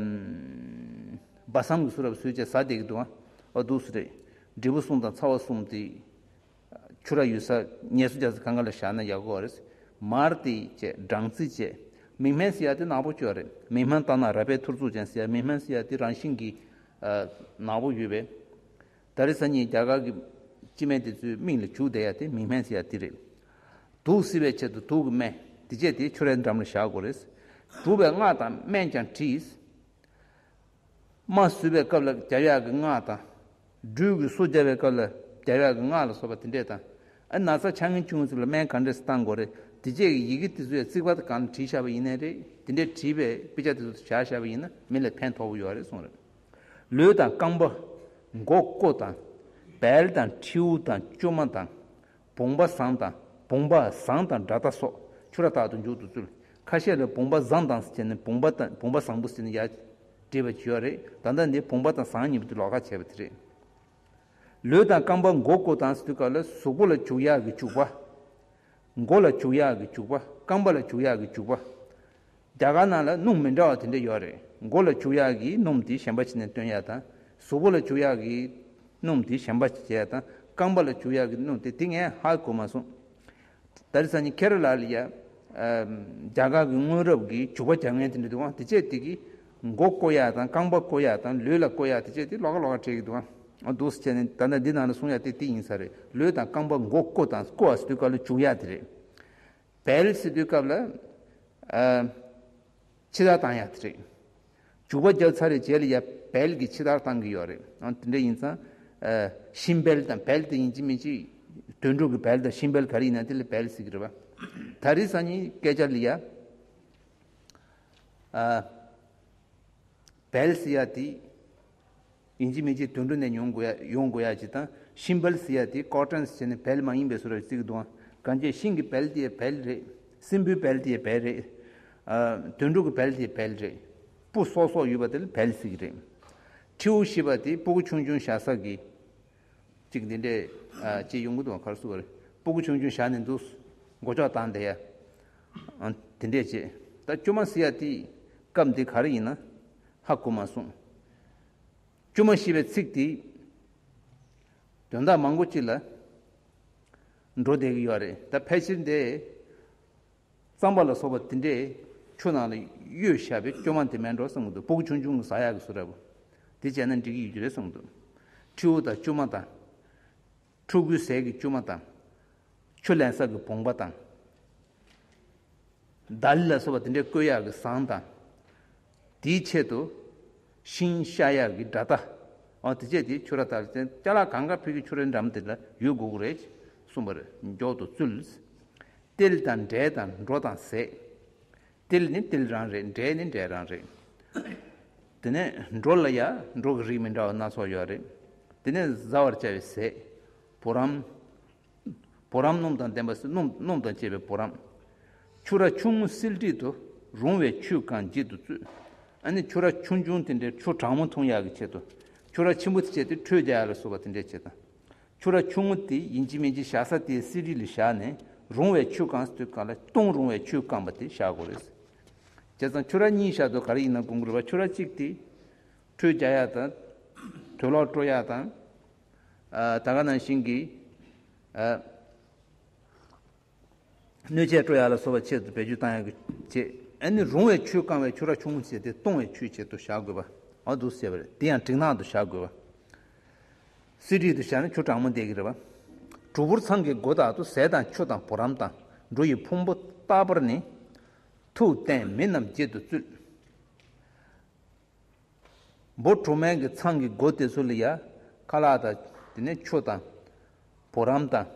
སྦ་གསང་གི་བཟོ་འདྲ་བོ་བཟོས་བྱས་ཟ་བསྡད་ཀྱི་འདུག་ཨ། འོ་འདུག་སེ་རེད། འབྲས་བུ་གསུམ་དང་ཚ་བ་གསུམ་དེ། ཆུ་ར་ཡོད་ས་ངལ་གསོ་རྒྱག་ས་གང་ག་ལ་བཞག་ན་ཡག་གི་རེད། མར་དེ་བྱས། སྦྲང་རྩི་བྱས། མིག་སྨན་ཟེར་ཡ་དེ་ནག་པོ་ཅིག་ཡོད་རེད། མིག་སྨན་བཏང་ན་ར་བས་ཐུར་ཚུགས་ཅན་ཟེར་ཡ། མིག་སྨན་ཟེར་ཡ་དེ་རང་བཞིན་གྱིས། ཨ། ནག་པོ་ཡོད་པས། ད་རེས་སང་ཉིན་རྒྱ་གར་གྱི་སྤྱི་སྨན་དེ་ཚོའི་མིང་ལ་བྱུག་བསྡད་ཡ་དེ་མིག་སྨན་ཟེར་ཡ་དེ་རེད། དུག་སེལ་བའི་ཆེད་དུ་དུག་གི་སྨན་དེ་བྱས་དེ་ཁྱོད་རའི་འགྲམ་ལ་བཞག་དགོས་རེད། གྲུབ་པའི་སྔགས་དང་སྨན་ཀྱང་བྲིས། རྨ་བཟོས་པའི་སྐབས་ལ་རྒྱབ་ཡག་གི་སྔགས་དང་། སྦྲུལ་གྱི་སོ་རྒྱབ་པའི་སྐབས་ལ་རྒྱབ་ཡག་གི་སྔགས་ལ་སོགས་པ་དེ་འདྲས་དང་། ཨ། ན་ཚ་ཆ་ངན་བྱུང་ཚུལ་ལ་སྨན་ག་འདྲས་སེ་བཏང་དགོས་རེད། དེ་བཅས་ཀྱི་ཡི་གེ་དེ་ཚོ་ཡང་རྩིག་པ་དང་སྒང་ལ་བྲིས་བཞག་པ་ཡིན་ནའི་རེད། དེ་འདྲས་བྲིས་པའི་དཔེ་ཆ་དེ་ཚོ་བཞག་བཞག་པ་ཡིན་ན་མི་ལ་ཕན་ཐོགས་པོ་ཡོད་རེད་གསུངས་རེད། ལུས་དང་རྐང་པ། མགོ་སྐོ་དང་། བལ་དང་ཁྲིའུ་དང་ཅོ་མ་དང་། བུང་བ་བཟང་དང་། བུང་བ་བཟང་དང་དགྲ་སྟ་སོགས་ཆུ་ར་རྟག་ཏུ་མཇུག་ཏུ་བཙུལ། ཁ་ཤས་ལ་བུང་བ་བཟང་དང་ཟེར་ནས་བུང་བ་དང་བུང་བ་བཟང་པོ་ཟེར་ནས་ཡར་བྲིས་པ་ཅིག་ཡོད་རེད། ད་ལྟ་འདི་བུང་བ་དང་བཟང་གཉིས་པོ་དེ་ལོགས་ཀ་བྱས་པ་དེ་རེད། ལུས་དང་རྐང་པ། མགོ་སྐོ་དང་ཟེར་དུས་སྐབས་ལ་གཟུགས་པོ་ལ་བྱུག་ཡག་གི་བྱུག་པ། མགོ་ལ་བྱུག་ཡག་གི་བྱུག་པ། རྐང་པ་ལ་བྱུག་ཡག་གི་བྱུག་པ། རྒྱ་གར་ནང་ལ་སྣུམ་མི་འདྲ་བ་དེ་འདྲ་ཡོད་རེད། མགོ་ལ་བྱུག་ཡག་གི་སྣུམ་དེ་གཞན་པ་བྱས་ནས་བཏོན་ཡག་དང་། གཟུགས་པོ་ལ་བྱུག་ཡག་གི་སྣུམ་དེ་གཞན་པ་བྱས་ཡག་དང་། རྐང་པ་ལ་བྱུག་ཡག་གི་སྣུམ་དེ། དེ་ངས་ཧ་གོ་མ་སོང་། ད་རེས་སང་ཉིན་ཁེ་ར་ལ་ལ་ཡ། ཨ། རྒྱ་གར་གྱི་སྔོན་རབས་ཀྱི་བྱུག་པ་རྒྱག་མཁན་དེ་འདྲ་འདུག་ཨང་། དེ་བྱས་དེ་གིས་མགོ་བསྐོ་ཡག་དང་རྐང་པ་བསྐོ་ཡག་དང་ལུས་ལ་བསྐོ་ཡག་དེ་བྱས་དེ་ལོགས་ཀ་ལོགས་ཀ་བྲིས་ཀྱི་འདུག་ཨང་། འདུག་སེ་བྱས་ནས་ད་ལྟ་འདི་ནང་ལ་གསུང་ཡག་དེ་དེ་ཡིན་ས་རེད། ལུས་དང་རྐང་པ། མགོ་སྐོ་དང་། སྐོ་བ་ཟེར་དུས་སྐབས་ལ་བྱུག་ཡག་དེ་རེད། བལ་ཟེར་དུས་སྐབས་ལ། ཨ། ཕྱི་བདར་བཏང་ཡག་དེ་རེད། བྱུག་པ་བརྒྱབ་ཚར་བའི་རྗེས་ལ་ཡ་བལ་གྱི་ཕྱི་བདར་བཏང་གི་ཡོད་རེད། ཨ། དེ་འདྲ་ཡིན་ཙང་། ཨ། ཤིང་བལ་དང་བལ་དེ་ཡིན་གཅིག་མིན་གཅིག་དུད་འགྲོ་གི་བལ་དང་ཤིང་བལ་ག་རེ་ཡིན་ན་དེ་ལ་བལ་ཟེར་གི་རེད་པ། ད་རེས་སང་ཉིན་སྐད་ཆ་ལ་ཡ། ཨ། བལ་ཟེར་ཡ་དེ། ཡིན་གཅིག་མིན་གཅིག་དུད་འགྲོ་ནས་ཡོང་དགོས་ཡ། ཡོང་དགོས་ཡ་ཅིག་དང་། ཤིང་བལ་ཟེར་ཡ་དེ་ཀོ་ཊོན་ཟེར་ནས་བལ་མ་ཡིན་པའི་བཟོ་འདྲ་བརྩི་གི་འདུག་ཨང་། གང་ཅི་ཤིང་གི་བལ་དེ་ཡ་བལ་རེད། སྲིན་པོའི་བལ་དེ་ཡ་བལ་རེད། ཨ། དུད་འགྲོ་གི་བལ་དེ་ཡ་བལ་རེད། སྤུ་སོག་སོག་ཡོད་པ་དེ་ལ་བལ་ཟེར་གི་རེད། ཁྲིའུ་ཞེས་པ་དེ་སྤུ་གུ་ཆུང་ཆུང་བཞག་ས་གི། ཅིག་འདི་འདྲས། ཨ། ཅིག་ཡོང་གི་འདུག་ག་རེ་ཟེར་དགོས་རེད། སྤུ་གུ་ཆུང་ཆུང་བཞག་ནས་འདུག་མགོ་ལྕོག་བཏང་བསྡད་ཡ། ཨ། དེ་འདྲས་བྱས། ད་ཅོ་མ་ཟེར་ཡ་དེ་སྐབས་འདི་ག་རེ་ཡིན་ན་ཧ་གོ་མ་སོང་། ཅོ་མ་ཞེས་པའི་ཚིག་དེ་དོན་དག་མང་པོ་ཅིག་ལ་འགྲོ་བསྡད་ཀྱི་ཡོད་རེད། ད་ཕལ་ཆེར་འདི། གཙང་པ་ལ་སོགས་པ་དེ་འདྲས་ཆུ་ནང་ལ་གཡོས་བཞག་པའི་ཅོ་མ་དེ་མིན་འགྲོ་བསམ་གྱི་འདུག་སྤུ་གུ་ཆུང་ཆུང་གིས་ཟ་ཡག་གི་བཟོ་འདྲ་པོ། དེ་བྱས་ན་འགྲིག་གི་ཡོད་ཀྱི་རེད་བསམ་གྱི་འདུག་ཁྲིའུ་དང་ཅོ་མ་དང་། ཕྲུ་གུའི་ཟས་ཀྱི་བཅུད་མ་དང་། ཆུ་ལེན་ས་གི་བོང་བ་དང་། དཱ་ལི་ལ་སོགས་པ་དེ་འདྲའི་བསྐོལ་ཡག་གི་ཟངས་དང་། དེའི་ཆེད་དུ་ཤིང་བཤའ་ཡག་གི་དགྲ་སྟ། འོ་དེ་བྱས་དེ་ཆུ་ར་དར་ཅན་ཅ་ལག་གང་ག་ཕ་གི་ཆུ་རའི་འགྲམ་དེ་ལ་ཡོད་དགོས་ཀྱི་རེད་གསུངས་པ་རེད། མགྱོགས་དུ་བཙུལ། ཏིལ་དང་འབྲས་དང་འབྲོ་དང་ཟས། ཏིལ་ནི་ཏིལ་རང་རེད། འབྲས་ནི་འབྲས་རང་རེད། དེ་ནས་འབྲོ་ལ་ཡ་འབྲོ་གི་རིགས་མི་འདྲ་བ་སྣ་ཚོགས་ཡོད་རེད། དེ་ནས་བཟའ་བར་བྱ་བའི་ཟས། བུ་རམ། བུ་རམ་སྣུམ་དང་ལྡན་པ་སྣུམ་སྣུམ་དང་བཅས་པའི་བུ་རམ། ཆུ་ར་ཆུང་ངུ་བསིལ་དྲིད་དུ། རུང་བའི་ཆུས་བཀང་བརྗིད་དུ་བཙུད། ཨ་ནི་ཆུ་ར་ཆུང་ཆུང་དེ་འདྲའི་ཆུ་གྲང་མོ་འཐུང་ཡག་གི་ཆེད་དུ། ཆུ་ར་ཆེན་པོ་དེ་བྱས་ཏེ་ཁྲོས་རྒྱག་ཡག་ལ་སོགས་པ་དེ་འདྲའི་ཆེད་དང་། ཆུ་ར་ཆུང་ངུ་དེ་ཡིན་གཅིག་མིན་གཅིག་བཞག་ས་དེའི་བསིལ་དྲིད་ལ་བཞག་ནས་རུང་བའི་ཆུས་བཀང་དུས་ག་ལ་བཏུང་རུང་བའི་ཆུས་བཀང་བ་དེ་བཞག་དགོས་རེད། བྱས་ཙང་ཆུ་ར་གཉིས་བཞག་དུས་ག་རེ་ཡིན་ན་གོང་གི་རེད་པ། ཆུ་ར་གཅིག་དེ་ཁྲོས་རྒྱག་ཡག་དང་། དུག་ལོག་དཀྲོག་ཡག་དང་། ཨ་ད་ག་ནང་བཞིན་གྱི་ཨ་སྣོད་ཆས་དཀྲོག་ཡག་ལ་སོགས་པ་ཆེད་དུ་བེད་སྤྱོད་བཏང་ཡག་གི་ཆེད། ཨ་ནི་རུང་བའི་ཆུས་བཀང་བའི་ཆུ་ར་ཆུང་ངུ་བྱས་ཏེ་བཏུང་བའི་ཆུའི་ཆེད་དུ་བཞག་དགོས་པ། འོ་འདུག་ཟེར་བ་རེད། དེ་ཡང་གྲིག་ནག་ཏུ་བཞག་དགོས་པ། བསིལ་དྲིད་དུ་བཞག་ན་ཆུ་གྲང་མོ་བསྡད་ཀྱི་རེད་པ། གྲུ་བུར་ཚང་གི་སྒོ་དག་ཏུ་ཟས་དང་ཆུ་དང་བུ་རམ་དང་། འབྲུ་ཡི་ཕུང་པོ་རྟག་པར་ནི། ཐུགས་བརྟན་མི་རྣམས་བརྗིད་དུ་བཙུད། འབུ་གྲོ་མའི་གི་ཚང་གི་སྒོ་དེ་ཚོ་ལ་ཡ་ཁ་ལག་དང་། དེ་ནས་ཆུ་དང་བུ་རམ་དང་།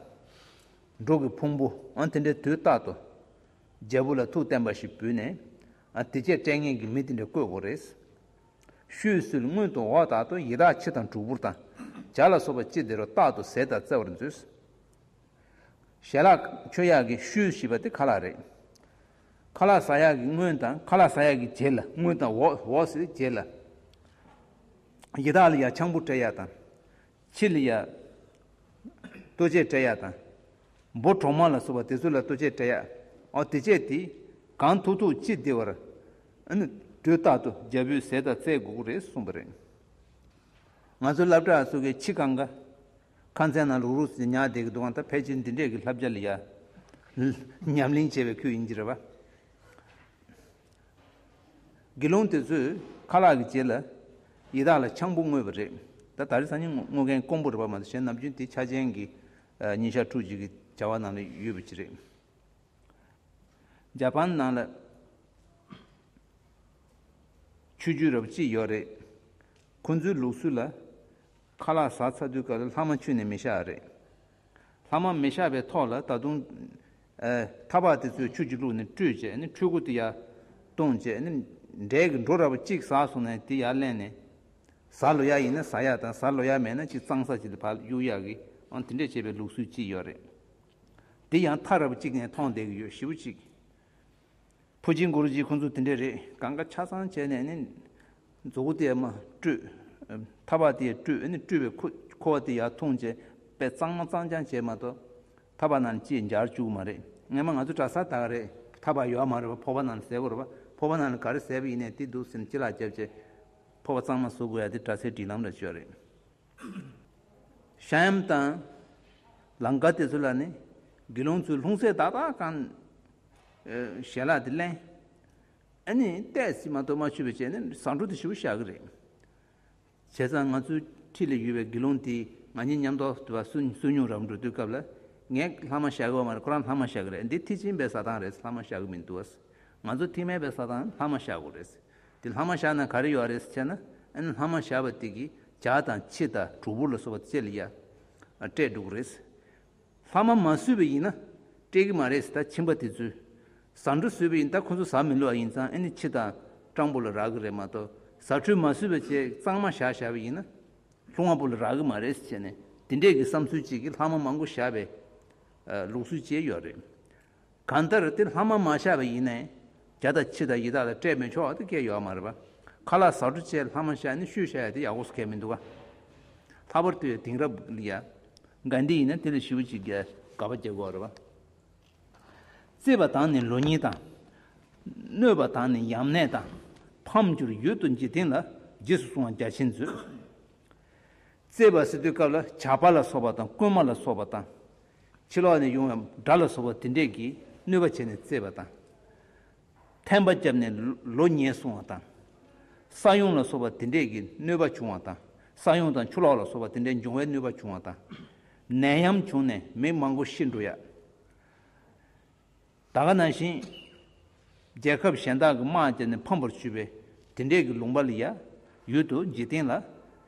འབྲུ་གི་ཕུང་པོ་ཨ་དེ་འདྲའི་དུས་རྟག་ཏུ་རྒྱལ་པོ་ལ་ཐུགས་བརྟན་པ་ཞིག་ཕུལ་ནས། ཨ་དེ་བྱས་སྤྲད་མཁན་གྱི་མི་དེ་འདྲ་བསྐོ་དགོས་རེད། ཤུལ་ཤུལ་སྔོན་དུ་འོག་དག་ཏུ་ཡི་དྭགས་ཁྱི་དང་གྲུ་བུར་དང་། བྱ་ལ་སོགས་པ་ཅི་བདེ་རུ་རྟག་ཏུ་ཟས་དང་བཙལ་བར་མཛོད། ཞལ་ལག་མཆོད་ཡག་གི་ཤུལ་ཞེས་པ་དེ་ཁ་ལག་རེད། ཁ་ལག་ཟ་ཡག་གི་སྔོན་དང་ཁ་ལག་ཟ་ཡག་གི་རྗེས་ལ། སྔོན་དང་འོག་འོག་ཟེར་རྗེས་ལ། ཡི་དྭགས་ལ་ཡ་ཆང་བུ་སྤྲད་ཡག་དང་། ཁྱི་ལ་ཡ་ལྟོ་ཆས་སྤྲད་ཡག་དང་། འབུ་གྲོག་མ་ལ་སོགས་པ་དེ་ཚོ་ལ་ལྟོ་ཆས་སྤྲད་ཡག་འོ་དེ་བྱས་དེ་གང་ཐུབ་ཐུབ་ཅི་བདེ་བར། ཨ་ནི་དུས་རྟག་ཏུ་རྒྱལ་པོའི་ཟས་དང་བཙལ་དགོས་ཀྱི་རེད་གསུངས་པ་རེད། ང་ཚོ་སློབ་གྲྭ་སོགས་ཀྱི་ཕྱི་གང་ག་ཁང་ཚན་ནང་ལུག་རུ་ཟིན་ཉག་བསྡད་ཀྱི་འདུག་གང་ལྟར་ཕལ་ཆེར་འདི་འདྲས་ཀྱི་བསླབ་བྱ་ལ་ཡ་ཉམས་ལེན་བྱས་པའི་ཁུལ་ཡིན་གྱི་རེད་པ། དགེ་སློང་དེ་ཚོས་ཁ་ལག་གི་རྗེས་ལ་ཡི་དྭགས་ལ་ཆང་བུ་བསྔོས་པ་རེད། ད་ད་རེས་སང་ཉིན་བསྔོ་མཁན་དཀོན་པོ་རེད་པ་མ་གཏོགས་གཞན་ནམ་རྒྱུན་དེ་ཆ་ཅན་གྱི་ཨ་ཉིན་ཞག་ཕྲུགས་གཅིག་གི་བྱ་བ་ནང་ལ་ཡོད་པ་ཅིག་རེད། ཇ་པན་ནང་ལ་ཆོས་བརྒྱུད་རབ་གཅིག་ཡོད་རེད། ཁོ་ཚོའི་ལུགས་སྲོལ་ལ་ཁ་ལག་ཟ་ཚར་དུས་སྐབས་ལ་ལྷག་མ་ཁྱོན་ནས་མི་བཞག་རེད། ལྷག་མ་མི་བཞག་པའི་ཐོག་ལ་ད་དུང་ཨ་ཐག་པ་དེ་ཚོའི་ཆུ་གཅིག་བླུགས་ནས་བཀྲུས་བྱས་ནས་འཕྲུལ་སྒོ་དེ་ཡར་གཏོང་བྱས་ནས་འབྲས་ཀྱི་འབྲུ་ར་བ་གཅིག་ཟགས་སོང་ནས་དེ་ཡར་ལེན་ནས། ཟ་ལོ་ཡག་ཡིན་ན་ཟ་ཡག་དང་ཟ་ལོ་ཡག་མེད་ན་ཅིག་གཙང་ས་ཅིག་ལ་ཕར་གཡུག་ཡག་གི་ཨང་དེ་འདྲས་བྱས་པའི་ལུགས་སྲོལ་ཅིག་ཡོད་རེད། དེ་ཡང་ཐག་ར་བ་གཅིག་ནས་མཐོང་བསྡད་ཀྱི་ཡོད་ཞེ་པོ་ཅིག་ཕུ་ཅིན་གུ་རུ་ཇི་ཁོང་ཚོ་དེ་འདྲས་རེད། གང་ག་ཆ་ཚང་བྱས་ནས་ནི་མཛུ་གུ་དེ་མར་བཀྲུས། ཐག་པ་དེ་བཀྲུས་ནི་བཀྲུས་པའི་ཁུ་ཁུ་བ་དེ་ཡར་འཐུང་བྱས་དཔེ་གཙང་མ་གཙང་རྐྱང་བྱས་མ་གཏོགས་ཐག་པ་ནང་ལ་ཅིག་འབྱར་བཅུག་མ་རེད། སྔན་མ་ང་ཚོ་གྲྭ་ས་ད་ག་རེད། ཐག་པ་ཡོད་མ་རེད་པ། ཕོར་པ་ནང་ལ་ཟས་དགོས་རེད་པ། ཕོར་པ་ནང་ལ་ག་རེ་ཟས་པ་ཡིན་ནའི་དེ་འདུག་ཟེར་ནས་ཅི་ལག་བརྒྱབ་བྱས་ཕོར་པ་གཙང་མ་བཟོ་དགོས་ཡ་དེ་གྲྭ་སའི་སྒྲིག་ལམ་ལ་བཅོས་རེད། ཤ་ཡམ་དང་ལང་ཀ་དེ་ཚོ་ལ་ནི་དགེ་སློང་ཚོས་ལྷུང་བཟེད་ཏག་ཏག་གང་ཞལ་ལག་དེ་ལེན། ཨ་ནི་ཏོག་ཙམ་མ་གཏོགས་མ་མཆོད་པ་བྱས་ནས་ཟ་འཕྲུག་དེ་ཞེ་པོ་བཞག་གི་རེད། བྱས་ཙང་ང་ཚོའི་འཁྲིས་ལ་ཡོད་པའི་དགེ་སློང་དེས་ང་གཉིས་མཉམ་དུ་བསུ་བསུ་སྙུང་རམ་འགྲོ་དུས་སྐབས་ལ་ངས་ལྷག་མ་བཞག་གི་ཡོད་མ་རེད། ཁོ་རང་ལྷག་མ་བཞག་གི་རེད། འདི་ཐེག་ཆེན་པའི་ཟ་སྟངས་རེད། ལྷག་མ་བཞག་གི་མི་འདུག་བ། ང་ཚོ་ཐེག་དམན་པའི་ཟ་སྟངས་ལྷག་མ་བཞག་དགོས་རེད། དེ་ལྷག་མ་བཞག་ན་ག་རེ་ཡོད་རེད་ཟེར་ན། ཨ་ནི་ལྷག་མ་བཞག་པ་དེ་གིས་ཇ་དང་ཕྱེ་དང་གྲོ་བུར་ལ་སོགས་པ་དེ་ལ་ཡ་སྤྲད་འགྲོ་གི་རེད། ལྷག་མ་མ་བཟོས་པ་ཡིན་ན་སྤྲད་གི་མ་རེད་ཟེར། ད་ཁྱིམ་པ་དེ་ཚོས་ཟ་འཕྲུག་བཟོས་པ་ཡིན། ད་ཁོ་ཚོ་ཟ་མི་ལོ་བ་ཡིན་ཙང་ཨ་ནི་ཕྱེ་དང་སྤྲང་པོ་ལ་རག་གི་རེད་མ་གཏོགས་ཟ་འཕྲུག་མ་བཟོས་པ་བྱས་གཙང་མ་བཞག་བཞག་པ་ཡིན་ན་ལྷུང་བ་པོ་ལ་རག་གི་མ་རེད་ཟེར་བྱས་ནས་དེ་འདྲས་ཀྱི་བསམ་ཚུལ་ཅིག་གིས་ལྷག་མ་མང་པོ་བཞག་པའི་ལུགས་སྲོལ་ཅིག་ཡོད་རེད། གང་ལྟར་དེ་ལྷག་མ་མ་བཞག་པ་ཡིན་ནའི་ཇ་དང་ཕྱེ་དང་ཡི་དྭགས་ལ་སྤྲད་མི་ཆོག་པ་དེ་གལ་ཡོད་མ་རེད་པ། ཁ་ལག་ཟ་འཕྲུག་བྱས་ལྷག་མ་བཞག་ནས་ཤུལ་བཞག་ཡ་དེ་ཡག་པོ་སུ་གལ་མི་འདུག་ག་ལྷག་པར་དུ་དེང་རབས་ལ་ཡ་དགའ་ལྡན་ཡིན་ན་དེ་ལ་ཞེ་པོ་ཅིག་དགའ་དགའ་པོ་རྒྱག་དགོས་རེད་པ། གཙེས་པ་དང་ནི་ལོ་ཉེས་དང་། གནོད་པ་དང་ནི་ཡམས་ནད་དང་། ཕམ་གྱུར་ཡུལ་དུ་འཇིག་རྟེན་ལ། རྗེས་སུ་བཟུང་བ་རྒྱ་ཆེན་མཛོད། གཙེས་པ་ཟེར་དུས་སྐབས་ལ་ཇག་པ་ལ་སོགས་པ་དང་རྐུན་མ་ལ་སོགས་པ་དང་། ཕྱི་ལོགས་ནས་ཡོང་བའི་དགྲ་ལ་སོགས་པ་དེ་འདྲས་ཀྱིས་གནོད་པ་བྱས་ནས་གཙེས་པ་དང་། ཐན་པ་བརྒྱབ་ནས་ལོ་ཉེས་སོང་བ་དང་། ས་ཡོམ་ལ་སོགས་པ་དེ་འདྲས་ཀྱིས་གནོད་པ་བྱུང་བ་དང་། ས་ཡོམ་དང་ཆུ་ལོག་ལ་སོགས་པ་དེ་འདྲས་འབྱུང་བའི་གནོད་པ་བྱུང་བ་དང་། ནད་ཡམས་བྱུང་ནས་མི་མང་པོ་ཤི་འགྲོ་ཡ། ད་ག་ནང་བཞིན། རྒྱལ་ཁབ་གཞན་དག་གི་དམག་བརྒྱབ་ནས་ཕམ་པར་བཅུག་པའི་དེ་འདྲས་ཀྱི་ལུང་པ་ལ་ཡ། ཡུལ་དུ་འཇིག་རྟེན་ལ་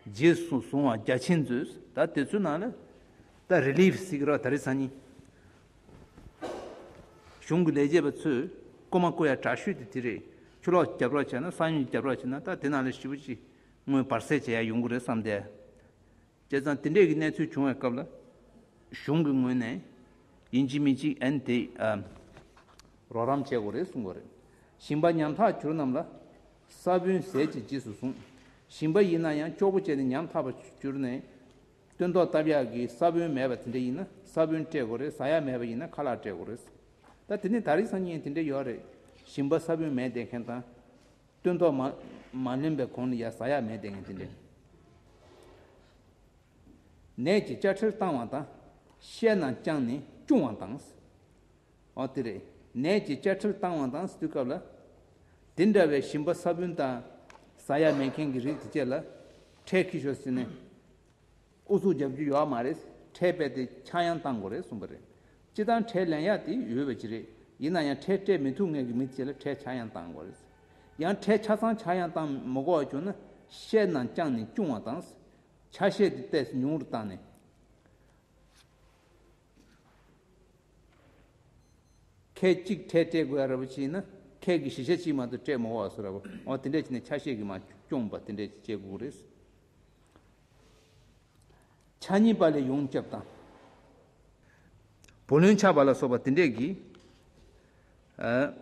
རྗེས་སུ་བཟུང་བ་རྒྱ་ཆེན་ཚོས་ད་དེ་ཚོའི་ནང་ལ། ད་རི་ལིབ་ཟེར་གི་ར་ད་རེས་སང་ཉིན། གཞུང་གི་ལས་བྱེད་པ་ཚོས་རྐུ་མ་རྐུ་ཡ་དྲག་ཤོས་དེ་དེ་རེད། ཆུ་ལོག་རྒྱབ་རོགས་བྱས་ན་ས་ཡོམ་རྒྱབ་རོགས་བྱས་ན་ད་དེ་ནང་ལ་ཞེ་པོ་ཅིག་དངུལ་འབར་སེལ་བྱེད་ཡ་ཡོང་གི་རེད་བསམ་སྟེ། བྱས་ཙང་དེ་འདྲས་ཀྱི་གནས་ཚུལ་བྱུང་བའི་སྐབས་ལ། གཞུང་གི་ངོས་ནས་ཡིན་གཅིག་མིན་གཅིག་ཨན་དེ་ཨ། རོགས་རམ་བྱེད་དགོས་རེད་གསུང་དགོས་རེད། ཞིང་པ་ཉམ་ཐག་གྱུར་རྣམས་ལ་ས་བོན་ཟས་ཀྱི་རྗེས་སུ་བཟུང་། ཞིང་པ་ཡིན་ན་ཡང་ལྕོགས་པོ་བྱས་ནས་ཉམ་ཐག་པ་གྱུར་ནས། སྟོན་ཐོག་བཏབ་ཡག་གི་ས་བོན་མེད་པ་དེ་འདྲ་ཡིན་ན་ས་བོན་སྤྲད་དགོས་རེད། ཟ་ཡག་མེད་པ་ཡིན་ན་ཁ་ལག་སྤྲད་དགོས་རེད། ད་དེ་ནི་ད་རེས་སང་ཉིན་དེ་འདྲ་ཡོད་རེད། ཞིང་པ་ས་བོན་མེད་བསྡད་མཁན་དང་། སྟོན་ཐོག་མ་མ་ལོན་པའི་གོང་ལ་ཡ་ཟ་ཡག་མེད་བསྡད་མཁན་དེ་འདྲ། ནས་ཀྱི་དཔྱ་ཁྲལ་བཏང་བ་དང་། བཤས་ནང་བཅངས་ནས་སྐྱུང་བ་དང་། འོ་དེ་རེད། ནས་ཀྱི་དཔྱ་ཁྲལ་བཏང་བ་དང་ཟེར་དུས་སྐབས་ལ། དེ་འདྲ་བའི་ཞིང་པ་ས་བོན་དང་ཟ་ཡག་མེད་མཁན་གྱི་རིགས་དེ་བཅས་ལ་ཁྲལ་འཁྱེར་ཤོག་ཟེར་ནས། ཨུ་ཚུགས་རྒྱབ་རྒྱུ་ཡོད་མ་རེད། ཁྲལ་རྦད་དེ་ཆག་ཡང་བཏང་དགོས་རེད་གསུངས་པ་རེད། སྤྱིར་བཏང་ཁྲལ་ལེན་ཡག་དེ་འོས་པ་ཅིག་རེད། ཡིན་ན་ཡང་ཁྲལ་སྤྲད་མི་ཐུབ་མཁན་གྱི་མི་དེ་ལ་ཁྲལ་ཆག་ཡང་བཏང་དགོས་རེད། ཡང་ཁྲལ་ཆ་ཚང་ཆག་ཡང་བཏང་མི་དགོས་པ་བྱུང་ན་བཤས་ནང་བཅངས་ནས་སྐྱུང་བ་དང་། ཆ་ཤས་དེ་ཏོག་ཙམ་ཉུང་རུ་བཏང་ནས། ཁལ་གཅིག་ཁྲལ་སྤྲད་དགོས་ཡ་ར་བ་ཅིག་ཡིན་ན་ཁལ་གྱི་བཞི་ཆ་གཅིག་མ་གཏོགས་སྤྲད་མ་དགོས་པ་བཟོ་ར་བ། འོ་དེ་འདྲས་བྱས་ནས་ཆ་ཤས་ཀྱིས་མར་སྐྱུང་བ་དེ་འདྲས་བྱེད་དགོས་རེད། ཆ་གཉིས་པ་ལས་ཡོངས་བསྐྱབ་དང་། བུ་ལོན་ཆག་པ་ལ་སོགས་པ་དེ་འདྲས་ཀྱི། ཨ།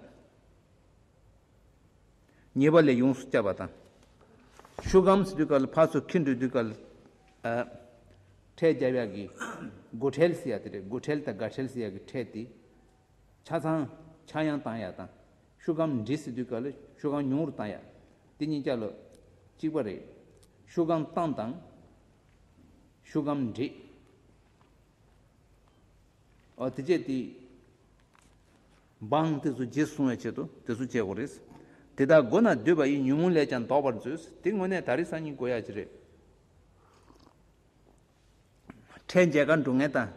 ཉེས་པ་ལས་ཡོངས་སུ་བསྐྱབ་པ་དང་། ཤུག་སྒམ་ཟེར་དུས་སྐབས་ལ་ཕར་ཚུར་འཁྱེར་འགྲོ་དུས་སྐབས་ལ། ཨ། ཁྲལ་རྒྱབ་ཡག་གི་སྒོ་ཁྲལ་ཟེར་ཡག་དེ་རེད། སྒོ་ཁྲལ་དང་སྒ་ཁྲལ་ཟེར་ཡག་གི་ཁྲལ་དེ། ཆ་ཚང་ཆག་ཡང་བཏང་ཡག་དང་། ཤུག་སྒམ་འབྲི་ཟེར་དུས་སྐབས་ལ་ཤུག་སྒམ་ཉུང་རུ་བཏང་ཡག་དེ་གཉིས་ཀ་ལ་གཅིག་པ་རེད། ཤུག་སྒམ་བཏང་དང་། ཤུག་སྒམ་འབྲི། ཨོ་དེ་བྱས་ཏེ། འབངས་དེ་ཚོ་རྗེས་སུ་བཟུང་བའི་ཆེད་དུ་དེ་ཚོ་བྱེད་དགོས་རེད། དེ་དག་མགོ་ན་བསྡུས་པ་ཡི་ཉོན་མོངས་ལས་ཀྱང་ལྡོག་པར་མཛོད། དེ་དངོས་གནས་ད་རེས་སང་ཉིན་དགོས་ཡག་ཅིག་རེད། ཁྲལ་འཇལ་གར་འགྲོ་མཁན་དང་།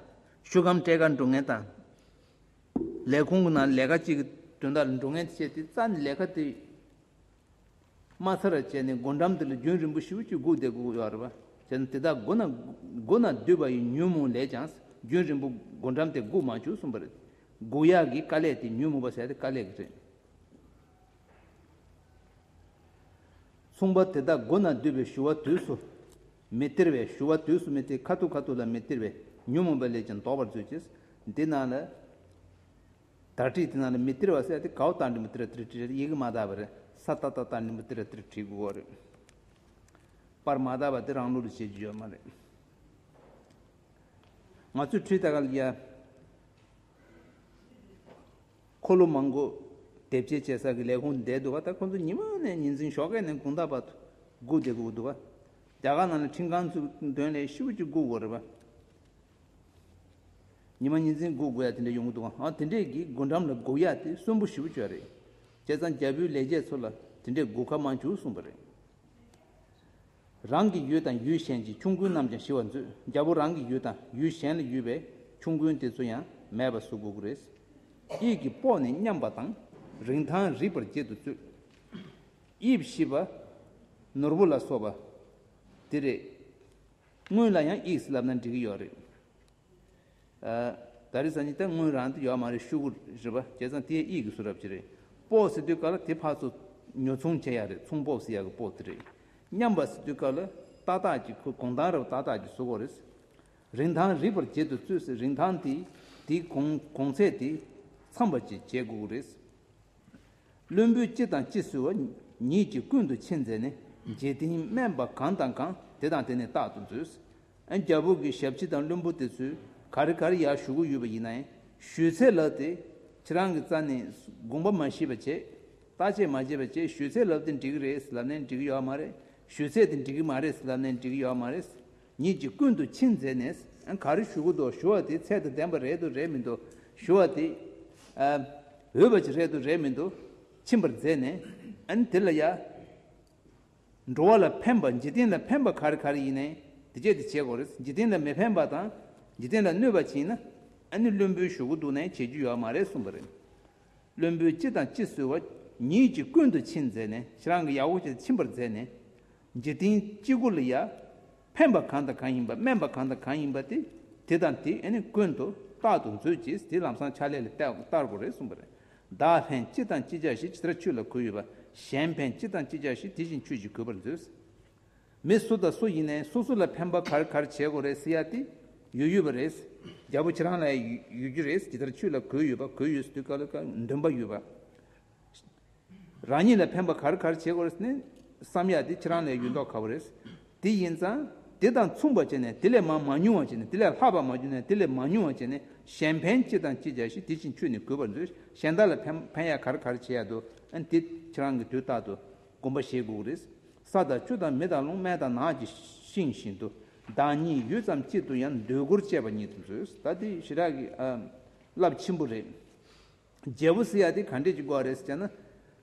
ཤུག་སྒམ་སྤྲད་གར་འགྲོ་མཁན་དང་། ལས་ཁུངས་ཀྱི་ནང་ལས་ཀ་གཅིག་གི་དོན་དག་ལ་འགྲོ་མཁན་དེ་བྱས་ཏེ་རྩ་ནས་ལས་ཀ་དེ། མ་ཚར་བྱས་ནས་སྒོ་འགྲམ་དེ་ལ་རྒྱུན་རིང་པོ་ཞེ་པོ་ཅིག་སྒུག་བསྡད་དགོས་ཡོད་རེད་པ། བྱས་ན་དེ་དག་མགོ་ན་མགོ་ན་བསྡུས་པ་ཡི་ཉོན་མོངས་ལས་ཀྱང་རྒྱུན་རིང་པོ་སྒོ་འགྲམ་དེ་སྒུག་མ་བཅུག་གསུངས་པ་རེད། སྒུག་ཡག་གི་དཀའ་ལས་དེ་ཉོན་མོངས་པ་ཟེར་ཡག་དེ་དཀའ་ལས་ཀྱི་རེད། མཚུངས་པ་དེ་དག་མགོ་ན་བསྡུས་པའི་ཞུ་བ་དུས་སུ་མི་སྟེར་བས། ཞུ་བ་དུས་སུ་མི་སྟེར། ཁ་ཐུག་ཁ་ཐུག་ལ་མི་སྟེར་བས་ཉོན་མོངས་པའི་ལས་ཀྱང་ལྡོག་པར་མཛོད་ཅེས། འདི་ནང་ལ། དར་ཊིག་དེ་ནང་ལ་མི་སྟེར་བ་ཟེར་ཏེ་གའུ་ཏང་འགྲེང་བུ་ཏི་ར་ཏི་ར་བྲིས། ཡི་གེ་མ་དག་པ་རེད། ས་ཏ་ཏ་ཏང་འགྲེང་བུ་ཏི་ར་ཏི་ར་བྲིས་དགོས་རེད། པར་མ་དག་པ་དེ་རང་ལུགས་ལ་བྱེད་རྒྱུ་ཡོད་མ་རེད། ང་ཚོས་ཁྲུས་ད་ག་ལ་ཡ། འཁོར་ལོ་མང་པོ་དེབ་སྐྱེལ་བྱེད་ས་གི་ལས་ཁུངས་བསྡད་འདུག་ག་ད་ཁོང་ཚོ་ཉི་མ་ནས་ཉིན་མཚན་ཞོགས་ཀས་ནས་དགོང་དག་བར་དུ་སྒུག་བསྡད་དགོས་འདུག་ག་རྒྱ་གར་ནང་ལ་ཁྲིམས་ཁང་ཚོའི་མདུན་ལ་ཤུགས་ཀྱིས་སྒུག་དགོས་རེད་པ། ཉི་མ་ཉིན་མཚན་སྒུག་དགོས་ཡ་དེ་འདྲ་ཡོང་གི་འདུག་ག་ཨ་དེ་འདྲས་ཀྱི་སྒོ་འགྲམ་ལ་སྒུག་ཡ་དེ་གསོན་པོ་ཞེ་པོ་ཅིག་རེད། བྱས་ཙང་རྒྱ་བོད་ལས་བྱེད་ཚོ་ལ་དེ་འདྲས་སྒུག་ཁ་མ་བཅུག་གསུངས་པ་རེད། རང་གི་ཡུལ་དང་ཡུལ་གཞན་གྱི་ཆུང་ཀུན་རྣམས་ཀྱང་ཞི་བར་མཛོད། རྒྱལ་པོ་རང་གི་ཡུལ་དང་ཡུལ་གཞན་ལ་ཡོད་པའི་ཆུང་ཀུན་དེ་ཚོ་ཡང་མེད་པ་བཟོ་དགོས་ཀྱི་རེད། དབྱིབས་ཀྱི་དཔོག་ནི་མཉམ་པ་དང་། རིན་ཐང་རིགས་པར་བྱེད་དུ་བཙུད། དབྱིབས་ཞིབ་པ། ནོར་བུ་ལ་སོགས་པ། དེ་རེད། དངུལ་ལ་ཡང་དབྱིབས་ལབ་ན་འགྲིག་གི་ཡོད་རེད། ཨ། ད་རེས་སང་ཉིན་ད་དངུལ་རང་དེ་ཡོད་མ་རེད། ཤོག་གུ་རེད་པ། བྱས་ཙང་དེ་དབྱིབས་ཀྱི་བཟོ་རབས་ཅིག་རེད། དཔོག་ཟེར་དུས་སྐབས་ལ་དེ་ཕར་ཚུར་ཉོ་ཚོང་བྱེད་ཡག་རེད། ཚོང་དཔོག་ཟེར་ཡག་གི་དཔོག་དེ་རེད། མཉམ་པ་ཟེར་དུས་སྐབས་ལ་ཏག་ཏག་ཅིག་ཁོ་གོང་ཐང་རེད་པ། ཏག་ཏག་ཅིག་བཟོ་དགོས་རེད། རིན་ཐང་རིགས་པར་བྱེད་དུ་བཙུད་ཟེར། རིན་ཐང་དེ་དེའི་གོང་གོང་ཚད་དེ་འཚམ་པ་ཅིག་བྱེད་དགོས་ཀྱི་རེད། བློན་པོས་ཅི་དང་ཅི་གསོལ་བ། ཉིད་ཀྱིས་ཀུན་ཏུ་མཆིས་མཛད་ནས། འཇིག་རྟེན་དམན་པ་གང་དང་གང་། དེ་དང་དེ་ནི་རྟག་ཏུ་མཛོད། ཨ། རྒྱལ་པོ་གི་ཞབས་ཕྱི་དང་བློན་པོ་དེ་ཚོས་ག་རེ་ག་རེ་ཡར་ཞུ་གི་ཡོད་པ་ཡིན་ན་ཡང་ཞུས་ཚད་ལབ་དེ་ཁྱེད་རང་གི་རྩ་ནས་དགོངས་པ་མ་བཞེས་པ་བྱས། བརྟག་དཔྱད་མ་བྱས་པ་བྱས་ཞུས་ཚད་ལབ་དེ་འགྲིག་གི་རེད་ལབ་ནས་འགྲིག་གི་ཡོད་མ་རེད། ཞུས་ཚད་དེ་འགྲིག་གི་མ་རེད་ལབ་ནས་འགྲིག་གི་ཡོད་མ་རེད། ཉིད་ཀྱིས་ཀུན་ཏུ་མཆིས་མཛད་ནས། ཨ། ག་རེ་ཞུ་གི་འདུག་ཞུ་བ་དེ་ཚད་དང་ལྡན་པ་རེད་འདུག་རེད་མི་འདུག་ཞུ་བ་དེ། ཨ། འོས་པ་ཅིག་རེད་འདུག་རེད་མི་འདུག་མཆིས་པར་མཛད་ནས། ཨ་ནི་དེ་ལ་ཡ། འགྲོ་བ་ལ་ཕན་པ། འཇིག་རྟེན་ལ་ཕན་པ་ག་རེ་ག་རེ་ཡིན་ནའི་དེ་བྱས་དེ་བྱེད་དགོས་རེད། འཇིག་རྟེན་ལ་མི་ཕན་པ་དང་ འཇིག་རྟེན་ལ་གནོད་པ་བྱིན་ན་ཨ་ནི་བླུན་པོའི་ཞུ་གུ་འདུག་ནས་བྱེད་རྒྱུ་ཡོད་མ་རེད་གསུངས་པ་རེད། བླུན་པོས་ཅི་དང་ཅི་བཟོས་པ་ཉིད་ཀྱིས་ཀུན་ཏུ་ཕྱིན་མཛད་ནས་ཁྱེད་རང་གི་ཡག་པོ་བྱས་ཕྱིན་པར་མཛད་ནས། འཇིག་རྟེན་སྤྱི་སྒོ་ལ་ཡ། ཕན་པ་གང་དང་གང་ཡིན་པ་སྨན་པ་གང་དང་གང་ཡིན་པ་དེ། དེ་དང་དེ་ཨ་ནི་ཀུན་ཏུ་རྟག་ཏུ་མཛོད་ཅེས་དེ་ལམ་སང་ཕྱག་ལས་ལ་བལྟ་བལྟ་དགོས་རེད་གསུངས་པ་རེད། བདག་ཕན་ཅི་དང་ཅི་བྱ་ཞིག་ཇི་ལྟར་ཆོས་ལ་གོས་ཡོད་པ། གཞན་ཕན་ཅི་དང་ཅི་བྱ་ཞིག་དེ་བཞིན་ཆོས་ཀྱིས་གོས་པར་མཛོད། མི་སུ་དང་སུ་ཡིན་ནའི་སོ་སོ་ལ་ཕན་པ་ག་རེ་ག་རེ་བྱེད་དགོས་རེད་ཟེར་ཡ་དེ་ཡོད་ཡོད་པ་རེད། རྒྱལ་པོ་ཁྱེད་རང་ལ་ཡོད་ཡོད་རྒྱུ་རེད། ཇི་ལྟར་ཆོས་ལ་གོས་ཡོད་པ་གོས་ཡོད་ཟེར་དུས་སྐབས་ལ་འདུན་པ་ཡོད་པ། རང་ཉིད་ལ་ཕན་པ་ག་རེ་ག་རེ་བྱེད་དགོས་རེད་ཟེར་ནས་བསམ་ཡ་དེ་ཁྱེད་རང་ལ་ཡོད་མདོག་ཁ་པོ་རེད། དེ་ཡིན་ཙང་དེ་དང་མཚུངས་པ་བྱས་ནས་དེ་ལས་མར་མ་ཉུང་བ་བྱས་ནས་དེ་ལས་ལྷག་པ་མ་བྱུང་ནས་དེ་ལས་མ་ཉུང་བ་བྱས་ནས་གཞན་ཕན་ཅི་དང་ཅི་བྱ་ཞིག་དེ་བཞིན་ཆོས་ནི་གོས་པར་མཛོད། གཞན་དག་ལ་ཕན་ཕན་ཡ་ག་རེ་ག་རེ་བྱེད་ཡ་འདུག་ཨ་ནི་དེ་ཁྱེད་རང་གིས་དུས་རྟག་ཏུ་སྒོམ་པ་བྱེད་དགོས་ཀྱི་རེད། ས་དང་ཆུ་དང་མེ་དང་རླུང་སྨན་དང་ནགས་ཀྱི་ཤིང་བཞིན་དུ། བདག་ཉིད་ཡུད་ཙམ་གཅིག་ཏུ་ཡང་འདོད་དགུར་བཅས་པ་ཉིད་དུ་མཛོད། ད་དེ་ཞེ་དྲག་གི་ཨ་རླབས་ཆེན་པོ་རེད། འབྲས་བུ་ཟེར་ཡ་དེ་ག་འདྲས་ཀྱི་དགོས་རེད་ཟེར་ན།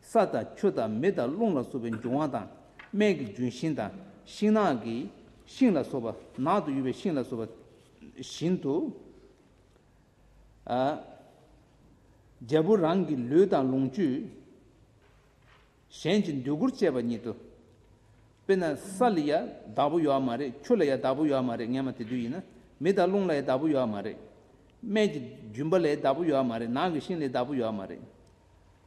ས་དང་ཆུ་དང་མེ་དང་རླུང་ལ་སོགས་པའི་འབྱུང་བ་དང་། སྨན་གྱི་ལྗོན་ཤིང་དང་ཤིང་ནགས་ཀྱི་ཤིང་ལ་སོགས་པ་ནགས་དུ་ཡོད་པའི་ཤིང་ལ་སོགས་པ་བཞིན་དུ། ཨ། འབྲས་བུ་རང་གི་ལུས་དང་ལོངས་སྤྱོད། གཞན་གྱི་འདོད་དགུར་བཅས་པ་ཉིད་དུ། དཔེར་ན་ས་ལ་ཡ་བདག་པོ་ཡོད་མ་རེད། ཆུ་ལ་ཡ་བདག་པོ་ཡོད་མ་རེད། སྔ་མ་དེ་དུས་ཡིན་ན། མེ་དང་རླུང་ལ་ཡ་བདག་པོ་ཡོད་མ་རེད། སྨན་གྱི་ལྗོན་པ་ལ་ཡ་བདག་པོ་ཡོད་མ་རེད། ནགས་ཀྱི་ཤིང་ལ་ཡ་བདག་པོ་ཡོད་མ་རེད།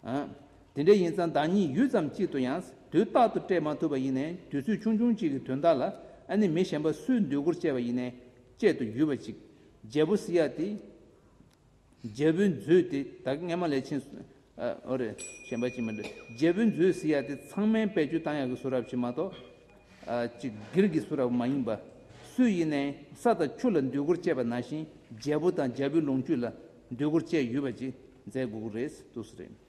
ཨ། དེ་འདྲ་ཡིན་ཙང་བདག་ཉིད་ཡུད་ཙམ་གཅིག་ཏུ་ཡང་དུས་རྟག་ཏུ་སྤྲད་མ་ཐུབ་པ་ཡིན་ནའི་དུས་ཚོད་ཆུང་ཆུང་གཅིག་གི་དོན་དག་ལ་ཨ་ནི་མི་གཞན་པ་སུས་འདོད་དགུར་བཅས་པ་ཡིན་ནའི་བཅད་དུ་ཡོད་པ་ཅིག་འབྲས་བུ་ཟེར་ཡ་དེ། འབྲས་བུའི་མཛོད་དེ་ད་སྔས་མ་ལས་ཕྱིན། ཨ། འོ་རེད། གཞན་པ་ཅིག་མི་འདུག་འབྲས་བུའི་མཛོད་ཟེར་ཡ་དེ་ཚང་མས་བེད་སྤྱོད་བཏང་ཡག་གི་བཟོ་འདྲ་ཅིག་མ་གཏོགས། ཨ། ཅིག་སྒེར་གྱི་བཟོ་འདྲ་མ་ཡིན་པ། སུ་ཡིན་ནའི་ས་དང་ཆུ་ལ་འདོད་དགུར་བཅས་པ་ནང་བཞིན་འབྲས་བུ་དང་འབྲས་བུའི་ལོངས་སྤྱོད་ལ་འདོད་དགུར་བཅས་ཡོད་པ་ཅིག་མཛད་དགོས་ཀྱི་རེད་འདུག་ཟེར་རེད།